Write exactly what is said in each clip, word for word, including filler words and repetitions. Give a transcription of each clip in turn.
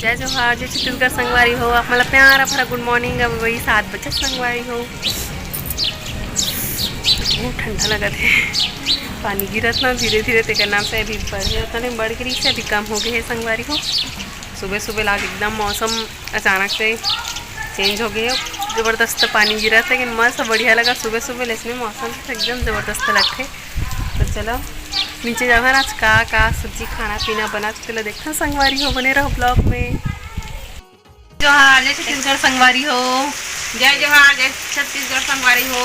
जय जोहार, जय छत्तीसगढ़ संगवारी हो। आप मन ला प्यारा भरा good morning। अब वही सात बजे संगवारी हो, बहुत ठंडा लगत हे। पानी गिरत ना धीरे धीरे, तेकर नाम से अभी बढ़े उतना नहीं बढ़ गिरी से अभी कम हो गए हे संगवारी हो। सुबह सुबह लाग एकदम मौसम अचानक से change हो गए हे, जबरदस्त पानी गिरत हे, लेकिन मस्त बढ़िया लगा सुबह सुबह। लेकिन मौसम तो एकदम जबरदस्त लगथे। तो चलो नीचे जाओ, आज का का सब्जी खाना पीना बना, चलो देखो संगवारी हो, बने रहो vlog में। जोहार, जय छत्तीसगढ़ संगवारी हो। जय जोहार, जय छत्तीसगढ़ संगवारी हो।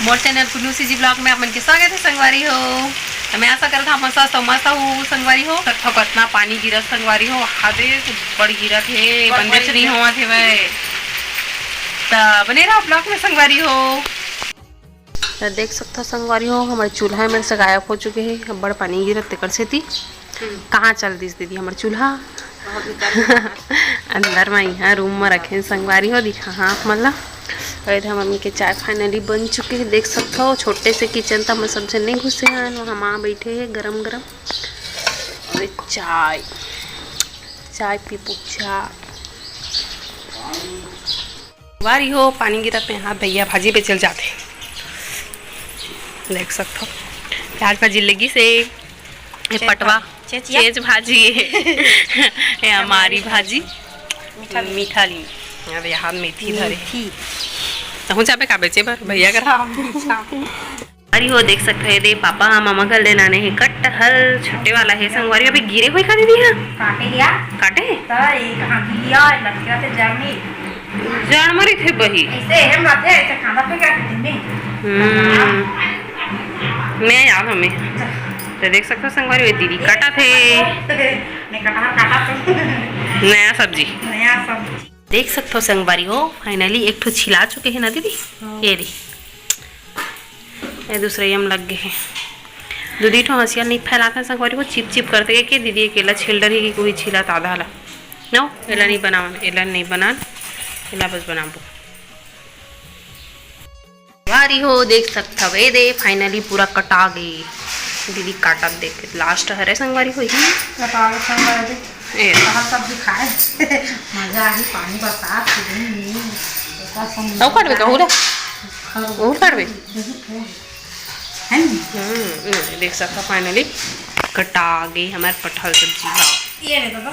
मोर channel कुल्लू CG vlog में आप मन के स्वागत हे संगवारी हो। तो मैं आशा करत हूँ आप मन स्वस्थ हो, मस्त हो संगवारी हो। कतका कतना पानी गिरत संगवारी हो, हादे बड़ गिरत हे, बड़ बंदे से नहीं होवत हे भाई। त बने रहो vlog में संगवारी हो। त देख सकथो संगवारी हो, हमर चूल्हा मेर से गायब हो चुके हे, अब्बड़ पानी गिरत तेकर सेती। हम्म। कहाँ चल दिस दीदी हमर चूल्हा? बहुत भीतर में है। अंदर में इहाँ room में रखे संगवारी हो, दिखा हाँ आप मन ला। अउ हमन के चाय finally बन चुके हे, देख सकथो। छोटे से kitchen त हमन सबसे नहीं घुसे हन, वहाँ माँ बैठे हे गरम गरम। अउ चाय, चाय पीबो, चाय। संगवारी हो, पानी गिरत में हाथ भैया भाजी बेचल जाथे। देख सकथो, प्याज भाजी लगी से, ये चेच पटवा, भाजी, चेचिया। चेच भाजी, ये हमारी भाजी, मीठा लीम। मीठा लीम। अब यहाँ मेथी धरे। मेथी। तहूँ जाबे का बेचे बर भैया करा? शाम, शाम। अरे हो देख सकथो, ये दे पापा ह ममा घर ले लाने हे कटहल, छोटे वाला हे संगवारी, अभी गिरे हुए का दीदी ह? काटे गया। काटे? त ये कहाँ गिर गया? लटका से जड़ में। जड़ में रहिथे बही। ऐसे हम रहते, ऐसे खाना पे क्या करते नहीं? हम्म। मैं याद हमें। तो देख सकथो संगवारी, ये दीदी काटत हे। नहीं काटा, काटा तो। नया सब्जी। नया सब्जी। देख सकथो संगवारी हो, finally एक ठो छिला चुके हे ना दीदी? हाँ। ये दे। ये दूसरे यम लग गए हे। दू दी ठो हंसिया नहीं फैलात हे संगवारी हो, चिप चिप करते के दीदी अकेला छिल डरही कि कोई छिला तादा ला। नो, एला नहीं बनावन, एला नहीं बनान, एला बस बनाबो। संगवारी हो, देख सकथव, ए दे, finally पूरा कटा गे। दीदी काटत देख, last हरे संगवारी हो ही। कटा गे संगवारी। ए। कहाँ सब्जी खाए? मजा आही, पानी बरसात के दिन में। अउ काटबे कहूँ रे? अउ काटबे? है नी? हम्म, ये देख सकथव, finally कटा गे हमर कटहल सब्जी। हाँ। ये ले बाबा।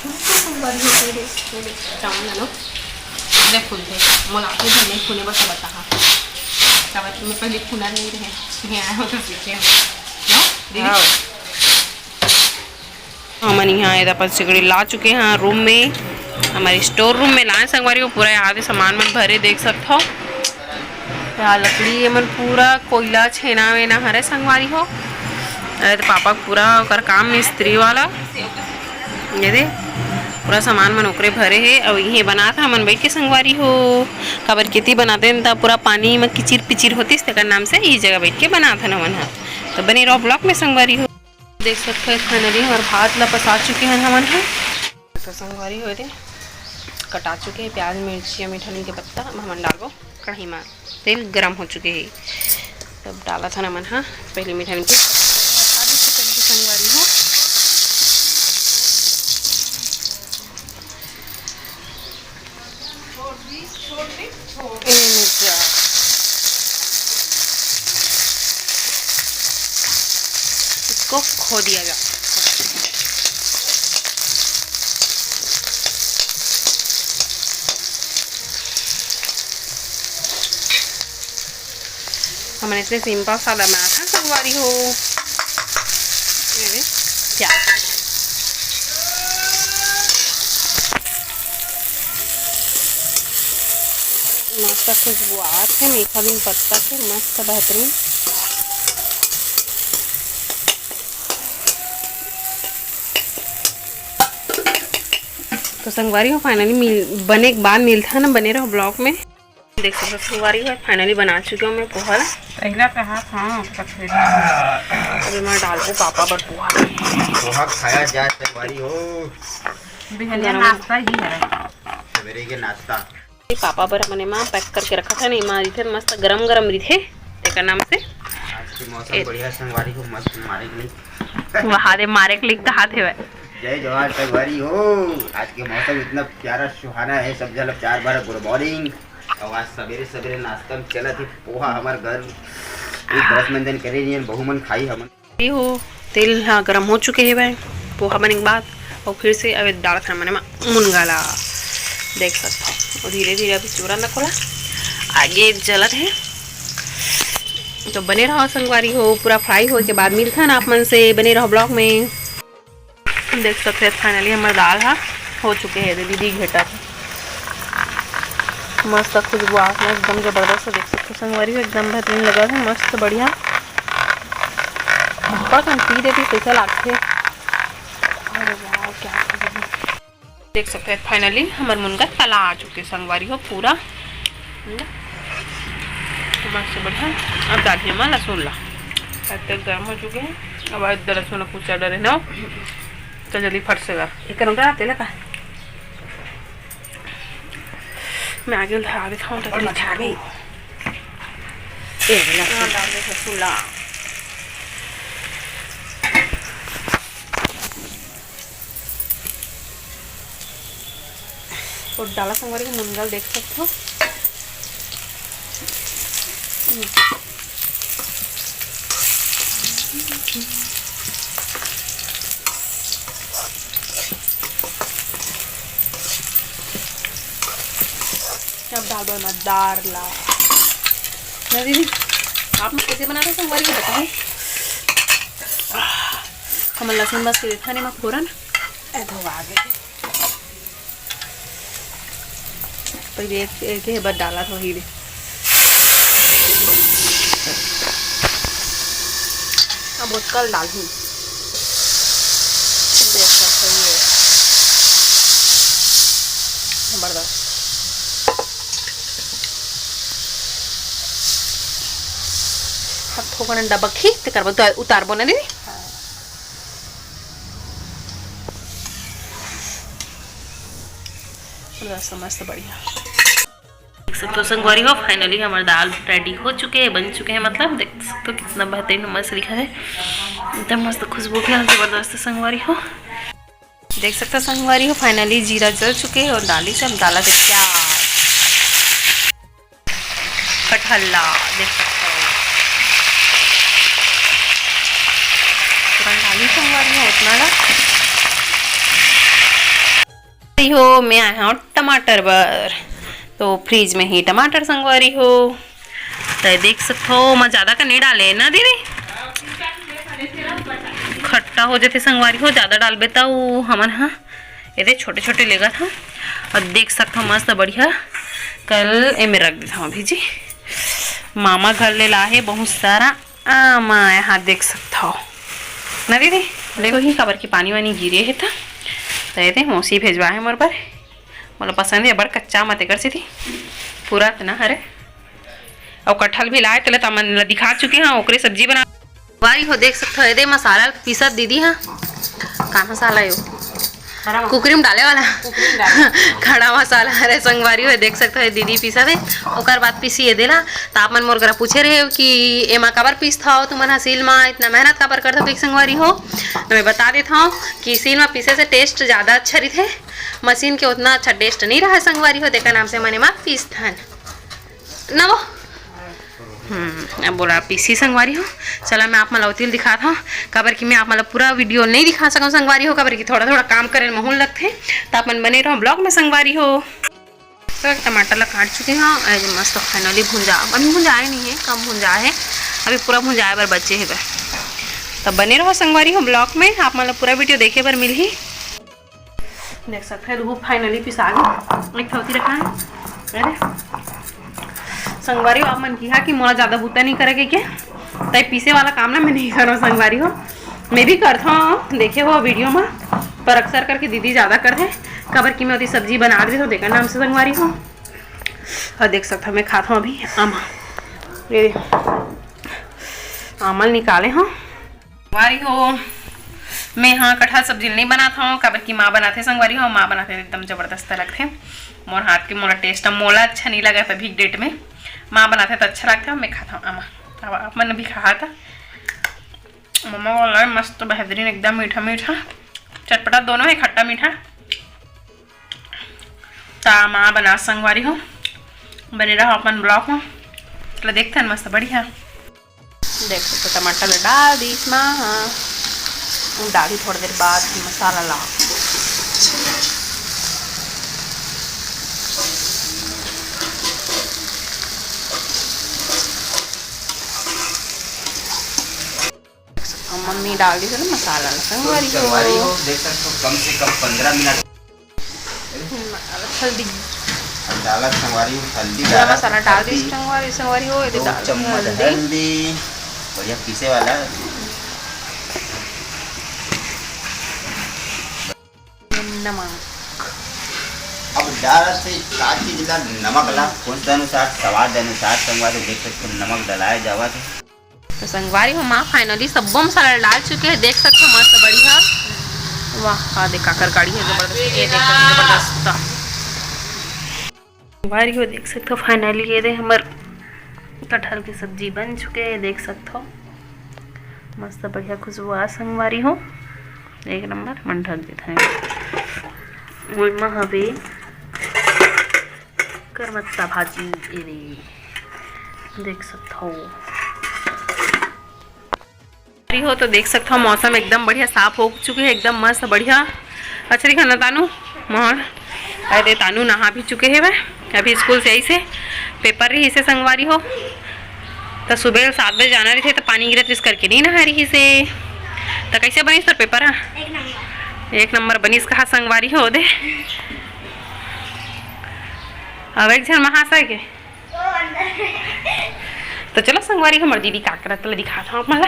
फूल तो संगवारी हो गए रे, ये देख, चावल ला लो। ले फूल दे, मोला आके घर में फूले बस बता हा। चावल में पहले फूला नहीं रहे, ये आया हो तो सीखे हो। नो, दीदी? हाँ। हमन यहाँ एदा पर सिगड़ी ला चुके हैं room में, हमारे store room में लाए संगवारी हो, पूरा यहाँ दे सामान मन भरे देख सकथो। यहाँ लकड़ी, ये मन पूरा कोयला छेना वेना हरे संगवारी हो। अरे तो पापा के पूरा ओकर काम मिस्त्री वाला, ये दे पूरा सामान मन ओकरे भरे हे। अउ इहे बनात हमन बैठ के संगवारी हो, काबर केती बनाते न त पूरा पानी म किचिर पिचिर होतिस, तेकर नाम से ई जगह बैठ के बनात हन हमन ह। तो बने रहो vlog में संगवारी हो। देख सकते हो finally हमारे भात ला पसा चुके हैं हमन ह। तो संगवारी हो रे, कटा चुके हैं प्याज, मिर्ची, मीठा नीम के पत्ता। अब हमन डालबो कढ़ाई में, तेल गरम हो चुके हैं। तब डाला था ना मन हा पहले मीठा नीम के पत्ता, संगवारी हो। ए मिर्चा, इसको खो दिया जाए। हमन इसने simple सादा बनात हन संगवारी हो। ये दे, प्याज। मस्त खुशबू आत हे, मीठा नीम पत्ता के, मस्त बेहतरीन। तो संगवारी हो, finally मिल, बने के बाद मिलता है ना, बने रहो vlog में। देख सकते हो, संगवारी हो, finally बना चुकी हूँ मैं पोहा ला। पहला कहा था, तब फिर अभी मैं डालबो पापा बर पोहा। पोहा खाया जाए, संगवारी हो। बिहनिया गरम। नाश्ता ही है। सवेरे के नाश्ता। पापा बर हमन एमा pack करके रखत हन, एमा रहिथे मस्त गरम गरम रहिथे, तेकर नाम से। आज मौसम ए- बढ़िया संगवारी हो, मस्त मारे के लिए। महादेव मारे के लिए कहा थे भाई। जय जवान संगवारी हो। आज के मौसम इतना प्यारा सुहाना है, सब जन चार बार गुड मॉर्निंग। और आज सवेरे सवेरे नाश्ता में चलत ही पोहा, हमार घर एक बरस मंजन करे नहीं, बहू मन खाई हमन। ये हो, तेल ह गरम हो चुके हे भाई, पोहा बने के बाद। और फिर से अब डालत हन मने मा मुनगा ला, देख सकत हो। और धीरे धीरे अभी चूरा न खोला, आगे जलत है। तो बने रहो संगवारी हो, पूरा फ्राई होए के बाद मिलथन आप मन से, बने रहो ब्लॉग में। देख सकते हैं फाइनली हमार दाल हा हो चुके है दीदी घेटा। मस्त खुशबू आस में एकदम जबरदस्त, देख सकते हो संगवारी हो, एकदम बेहतरीन लगा है, मस्त बढ़िया। अब्बड़ कन पी देती कैसा लागथे। अरे वाह, क्या खुशबू। देख सकते हैं फाइनली हमार मुनगा तला आ चुके संगवारी हो पूरा। मस्त बढ़िया। अब डालिए मैं लहसुन ला, अब तक गर्म हो चुके हैं। अब आज लहसुन कुछ डरे ना, तो जल्दी फट से गा। एक घंटा तेल का मैं आगे धरा देता हूँ, तो और मचा गई। ए, लहसुन। हाँ, डाल दे लहसुन ला। और डाला संगवारी के मुनगा ल देख सकत हो। अब डाल दो ना दार ला। ना दीदी, आप लोग कैसे बनाते हो संगवारी को बताओ। हम लहसुन बस के देता नहीं मैं फोरन। ए धोवा गए। पहले एक, एक ही बार डाला था वही दे। अब वो कल डालूँ। देख सकते हो ये। जबरदस्त। अब थोकन डबक ही, तेकर बाद उतारबो ना दीदी। हाँ। मस्त, मस्त, बढ़िया। देख सकते हो संगवारी हो, finally हमार दाल ready हो चुके हैं, बन चुके हैं, मतलब देख सकते हो कितना बेहतरीन मस्त दिखा है, एकदम मस्त खुशबू भी है, जबरदस्त संगवारी हो। देख सकते हो संगवारी हो, finally जीरा जल चुके हैं और डाली से हम डाला थे प्याज, कटहल्ला, देख सकते हो तुरंत डाली संगवारी हो उतना ना। हो, मैं आए हूँ टमाटर बर, तो fridge में ही टमाटर संगवारी हो, तो देख सकते हो, मैं ज्यादा का नहीं डाले ना दीदी, खट्टा हो जाते संगवारी हो, ज्यादा डालबे त वो हमन हा एदे छोटे छोटे लेगत हा। और देख सकते हो मस्त बढ़िया कल एमे रख देता हूँ अभी जी, मामा घर ले ला है बहुत सारा आमा, यहाँ देख सकत हव ना दीदी, देखो ही काबर के पानी वानी गिरे हे त, त एदे मौसी भेजवा हे मोर बर, मोला पसंद हे बड़ कच्चा मत एकर सेती पूरा त ना हरे। अउ कटहल भी लाए तेला त मन ला दिखा चुके हव, ओकरे सब्जी बना। भाई हो देख सकत हव, एदे मसाला पीसत दीदी हा, का मसाला यो? खड़ा मसाला। कुकरी में डाले वाला। कुकरी में डाले। खड़ा मसाला। अरे संगवारी हो, देख सकत हो, दीदी पीसत हे। ओकर बाद पीसी एदे ला। त आप मन मोर करा पूछे रहे हो कि एमा काबर पीसत हव, तुमन ह सील मा इतना मेहनत काबर करत हव, कहिके संगवारी हो। त मैं बता देत हव कि सील मा पीसे से taste ज्यादा अच्छा रहिथे, मशीन के उतना अच्छा taste नहीं रहे संगवारी हो, तेकर नाम से मन एमा पीसथन। ना वो? हम्म, अब बोला पीसी संगवारी हो। चला मैं आप मन ला ओती ल दिखात हव, काबर कि मैं आप मन ला पूरा video नहीं दिखा सकंव संगवारी हो, काबर कि थोड़ा थोड़ा काम करे में महूल लगथे। त आप मन बने रहो vlog में संगवारी हो। तो टमाटर ला काट चुके हव, ए जे मस्त finally भुंजा, अभी भुंजाए नहीं हे, कम भुंजाए हे, अभी पूरा भुंजाए बर बचे हे बर। त बने रहो संगवारी हो vlog में, आप मन ला पूरा video देखे बर मिलही। देख सकते हैं, वो finally पिसा गई। एक ठो ओती रखा है। अरे, संगवारी हो, आप मन किहा कि मोला ज्यादा बूता नहीं करे के, के? तई पीसे वाला काम ना मैं नहीं करो संगवारी हो, मैं भी करता हूँ, देखे हो video में, पर अक्सर करके दीदी ज्यादा करथे, काबर कि मैं ओती सब्जी बना देती हूँ, तेकर नाम से संगवारी हो। और देख सकते हो, मैं खाता हूँ अभी आमा, ये आमा ल निकाले हूँ। संगवारी हो, मैं हा कटहल सब्जी नहीं बनात हव, काबर कि माँ बनाथे संगवारी हो, माँ बनाथे एकदम जबरदस्त लगथे। मोर हाथ के मोला taste मोला अच्छा नहीं लगत अभी date में, माँ बनाथे त अच्छा लगथे, मैं खाता हूँ आमा। अब आप मन भी खाहा था। मम्मा वाला है मस्त बेहतरीन, एकदम मीठा मीठा चटपटा दोनों है, खट्टा मीठा। ता माँ बना संगवारी हो, बने रहो अपन ब्लॉग में। चलो देखते हैं, मस्त बढ़िया। देख सकते टमाटर ला डाल दी इसमें। हाँ, डाली थोड़ी देर बाद मसाला ला। अब मम्मी डाल दी थी ना मसाला ला, संगवारी हो। संगवारी हो, देख सकते हो, कम से कम पंद्रह मिनट। हम्म, हल्दी। अब डाला संगवारी हो, हल्दी पूरा डाला, मसाला डाल दी हल्दी। संगवारी, संगवारी हो, ये दो डाल दी चम्मच हल्दी। हल्दी, बढ़िया पीसे वाला। नमक। अब डालत हे का चीज ला, नमक ला। कौन सा अनुसार, स्वाद अनुसार संगवारी देख सकते हो, नमक डलाए जावत हे। तो संगवारी हो, माँ finally सब्बो मसाला डाल चुके हैं, देख सकते हो मस्त बढ़िया। वाह, हाँ देख काकर गाड़ी है जबरदस्त, ये देखो जबरदस्त। संगवारी हो देख सकते हो finally ये दे हमर कटहल की सब्जी बन चुके हैं, देख सकते हो मस्त बढ़िया खुशबू आ संगवारी हो, एक नंबर। मन ढक देते हैं ओमा हवे करमत्ता भाजी, ये दे देख सकते हो। अरे हो तो देख सकते हो मौसम एकदम बढ़िया साफ हो चुके है, एकदम मस्त बढ़िया। अच्छा दिखा ना तानू मोहन, अरे तानू नहा भी चुके है वह, अभी स्कूल से आई से, पेपर रही से संगवारी हो, तो सुबह सात बजे जाना रही थे तो पानी गिरत इस करके नहीं नहा रही से। तो कैसे बनी तोर पेपर? हाँ, एक नंबर। एक नंबर बनीस कहा संगवारी हो दे। अब एक झन महाशय के तो चलो संगवारी, हमर दीदी का करत ले दिखात हूँ आप मन ला।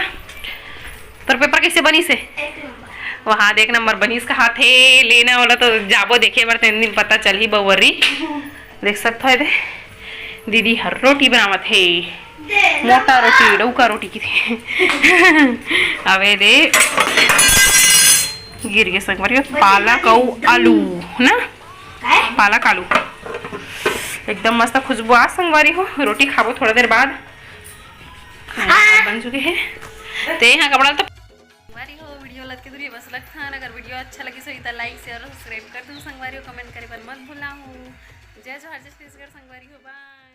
तोर पेपर कैसे बनीस हे? एक नंबर। वहाँ देख नंबर बनीस कहा थे, लेना वाला तो जाबो देखे बर, तेन दिन पता चलही बउरी। देख सकत हो दे, दीदी हर रोटी बनावत हे, मोटा रोटी, डौका रोटी की थे। अबे दे गिर गे संगवारी, पालक अउ आलू ना, पालक आलू एकदम मस्त खुशबू आ संगवारी हो। रोटी खाबो थोड़ा देर बाद। हाँ, बन चुके हैं। ते हाँ कपड़ा तो संगवारी हो, वीडियो लग के दूरी बस लगता है। अगर वीडियो अच्छा लगी सही तो like, share और subscribe कर दूँ संगवारी हो। Comment करे पर मत भूला हूँ। जय जोहार, जय छत्तीसगढ़ संगवारी हो, bye।